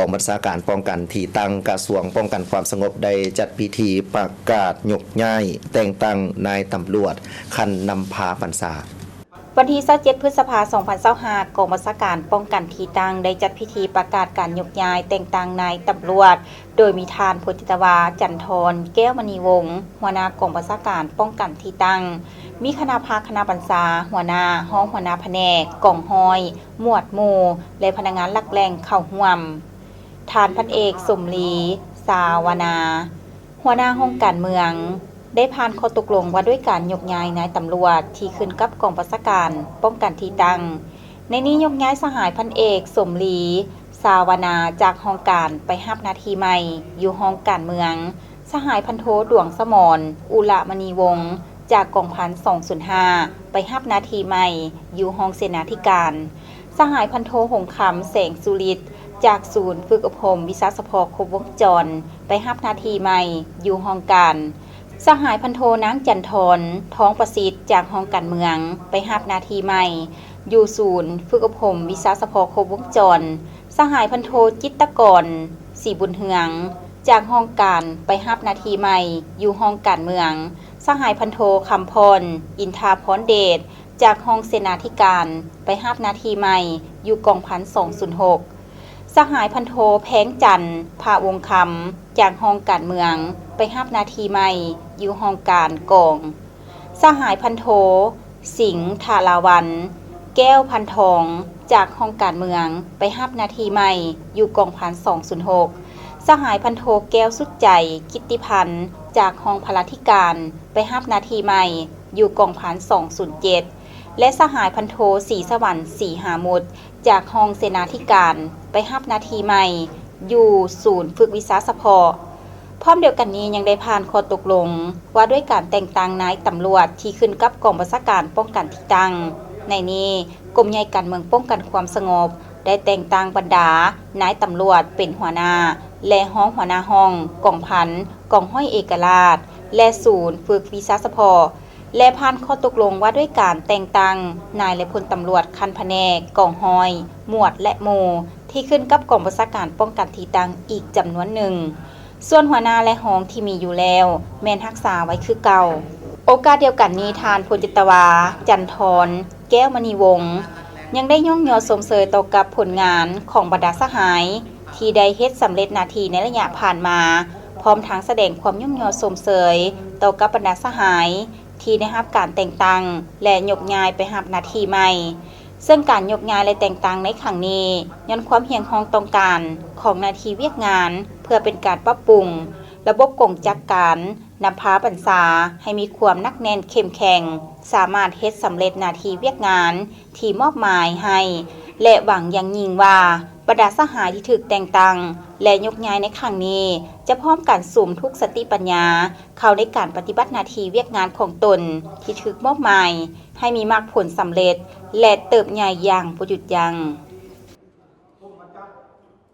ກອງບັນຊາການປ້ອງກັນທີ່ຕັ້ງ ກະຊວງປ້ອງກັນຄວາມສະຫງົບ ໄດ້ຈັດພິທີປະກາດຍົກຍ້າຍແຕ່ງຕັ້ງນາຍຕຳຫຼວດຂັ້ນນຳພາບັນຊາ. ວັນທີຊາວເຈັດ ພຶດສະພາ ສອງພັນຊາວຫ້າ ກອງບັນຊາການປ້ອງກັນທີ່ຕັ້ງ ໄດ້ຈັດພິທີປະກາດການຍົກຍ້າຍແຕ່ງຕັ້ງນາຍຕຳຫຼວດ ໂດຍມີທ່ານ ພົນຈັດຕະວາ ຈັນທອນ ແກ້ວມະນີວົງ ຫົວໜ້າກອງບັນຊາການປ້ອງກັນທີ່ຕັ້ງ, ມີຄະນະພັກ, ຄະນະບັນຊາ, ຫົວໜ້າ, ຮອງຫົວໜ້າພະແນກ, ກອງຮ້ອຍ, ໝວດໝູ່ ແລະ ພະນັກງານຫຼັກແຫຼ່ງເຂົ້າຮ່ວມ. ທ່ານພັນເອກ ສົມລີ ສາວະນາ ຫົວໜ້າຫ້ອງການເມືອງ ໄດ້ຜ່ານຂໍ້ຕົກລົງວ່າດ້ວຍການຍົກຍ້າຍນາຍຕຳຫຼວດທີ່ຂຶ້ນກັບກອງບັນຊາການປ້ອງກັນທີ່ຕັ້ງ. ໃນນີ້ຍົກຍ້າຍສະຫາຍພັນເອກ ສົມລີ ສາວະນາ ຈາກຫ້ອງການໄປຮັບໜ້າທີ່ໃໝ່ຢູ່ຫ້ອງການເມືອງ, ສະຫາຍພັນໂທ ດວງສະໝອນ ອຸລະມະນີວົງ ຈາກກອງພັນສອງສູນຫ້າ ໄປຮັບໜ້າທີ່ໃໝ່ຢູ່ຫ້ອງເສນາທິການ, ສະຫາຍພັນໂທ ຫົງຄຳ ແສງສຸລິດ ຈາກສູນຝຶກອົບຮົມວິຊາສະເພາະຄົບວົງຈອນ ໄປຮັບໜ້າທີ່ໃໝ່ຢູ່ຫ້ອງການ, ສະຫາຍພັນໂທ ນາງ ຈັນທອນ ທອງປະສິດ ຈາກຫ້ອງການເມືອງ ໄປຮັບໜ້າທີ່ໃໝ່ຢູ່ສູນຝຶກອົບຮົມວິຊາສະເພາະຄົບວົງຈອນ, ສະຫາຍພັນໂທ ຈິດຕະກອນ ສີບຸນເຮືອງ ຈາກຫ້ອງການໄປຮັບໜ້າທີ່ໃໝ່ຢູ່ຫ້ອງການເມືອງ, ສະຫາຍພັນໂທ ຄຳພອນ ອິນທາພອນເດດ ຈາກຫ້ອງເສນາທິການໄປຮັບໜ້າທີ່ໃໝ່ຢູ່ກອງພັນສອງສູນຫົກ, ສະຫາຍພັນໂທ ແພງຈັນ ພະວົງຄຳ ຈາກຫ້ອງການເມືອງໄປຮັບໜ້າທີ່ໃໝ່ຢູ່ຫ້ອງການກອງ, ສະຫາຍພັນໂທ ສິງທະລາວັນ ແກ້ວພັນທອງ ຈາກຫ້ອງການເມືອງໄປຮັບໜ້າທີ່ໃໝ່ຢູ່ກອງພັນສອງສູນຫົກ, ສະຫາຍພັນໂທ ແກ້ວສຸດໃຈ ກິດຕິພັນ ຈາກຫ້ອງພະລາທິການໄປຮັບໜ້າທີ່ໃໝ່ຢູ່ກອງພັນສອງສູນເຈັດ ແລະ ສະຫາຍພັນໂທ ສີສະຫວັນ ສີຫາມຸດ ຈາກຫ້ອງເສນາທິການໄປຮັບໜ້າທີ່ໃໝ່ຢູ່ສູນຝຶກວິຊາສະເພາະ. ພ້ອມດຽວກັນນີ້ຍັງໄດ້ຜ່ານຂໍ້ຕົກລົງວ່າດ້ວຍການແຕ່ງຕັ້ງນາຍຕຳຫຼວດທີ່ຂຶ້ນກັບກອງບັນຊາການປ້ອງກັນທີ່ຕັ້ງ. ໃນນີ້ ກົມໃຫຍ່ການເມືອງປ້ອງກັນຄວາມສະຫງົບ ໄດ້ແຕ່ງຕັ້ງບັນດານາຍຕຳຫຼວດເປັນຫົວໜ້າ ແລະ ຮອງຫົວໜ້າຫ້ອງ, ກອງພັນ, ກອງຮ້ອຍເອກະລາດ ແລະ ສູນຝຶກວິຊາສະເພາະ ແລະ ຜ່ານຂໍ້ຕົກລົງວ່າດ້ວຍການແຕ່ງຕັ້ງນາຍ ແລະ ພົນຕຳຫຼວດຂັ້ນພະແນກ, ກອງຮ້ອຍ, ໝວດ ແລະ ໝູ່ ທີ່ຂຶ້ນກັບກອງບັນຊາການປ້ອງກັນທີ່ຕັ້ງອີກຈຳນວນໜຶ່ງ, ສ່ວນຫົວໜ້າ ແລະ ຮອງທີ່ມີຢູ່ແລ້ວແມ່ນຮັກສາໄວ້ຄືເກົ່າ. ໂອກາດດຽວກັນນີ້ ທ່ານ ພົນຈັດຕະວາ ຈັນທອນ ແກ້ວມະນີວົງ ຍັງໄດ້ຍ້ອງຍໍຊົມເຊີຍຕໍ່ກັບຜົນງານຂອງບັນດາສະຫາຍທີ່ໄດ້ເຮັດສຳເລັດໜ້າທີ່ໃນໄລຍະຜ່ານມາ, ພ້ອມທັງສະແດງຄວາມຍ້ອງຍໍຊົມເຊີຍຕໍ່ກັບບັນດາສະຫາຍ ທີ່ໄດ້ຮັບການແຕ່ງຕັ້ງ ແລະ ຍົກຍ້າຍໄປຮັບໜ້າທີ່ໃໝ່, ເຊິ່ງການຍົກຍ້າຍ ແລະ ແຕ່ງຕັ້ງໃນຄັ້ງນີ້ ຍ້ອນຄວາມຮຽກຮ້ອງຕ້ອງການຂອງໜ້າທີ່ວຽກງານ ເພື່ອເປັນການປັບປຸງລະບົບກົງຈັກການນຳພາບັນຊາໃຫ້ມີຄວາມໜັກແໜ້ນເຂັ້ມແຂງ, ສາມາດເຮັດສຳເລັດໜ້າທີ່ວຽກງານທີ່ມອບໝາຍໃຫ້ ແລະ ຫວັງຢ່າງຍິ່ງວ່າ ບັນດາສະຫາຍທີ່ຖືກແຕ່ງຕັ້ງ ແລະ ຍົກຍ້າຍໃນຄັ້ງນີ້ ຈະພ້ອມກັນສຸມທຸກສະຕິປັນຍາ ເຂົ້າໃນການປະຕິບັດໜ້າທີ່ວຽກງານຂອງຕົນທີ່ຖືກມອບໝາຍ ໃຫ້ມີໝາກຜົນສຳເລັດ ແລະ ເຕີບໃຫຍ່ຢ່າງບໍ່ຢຸດຢັ້ງ.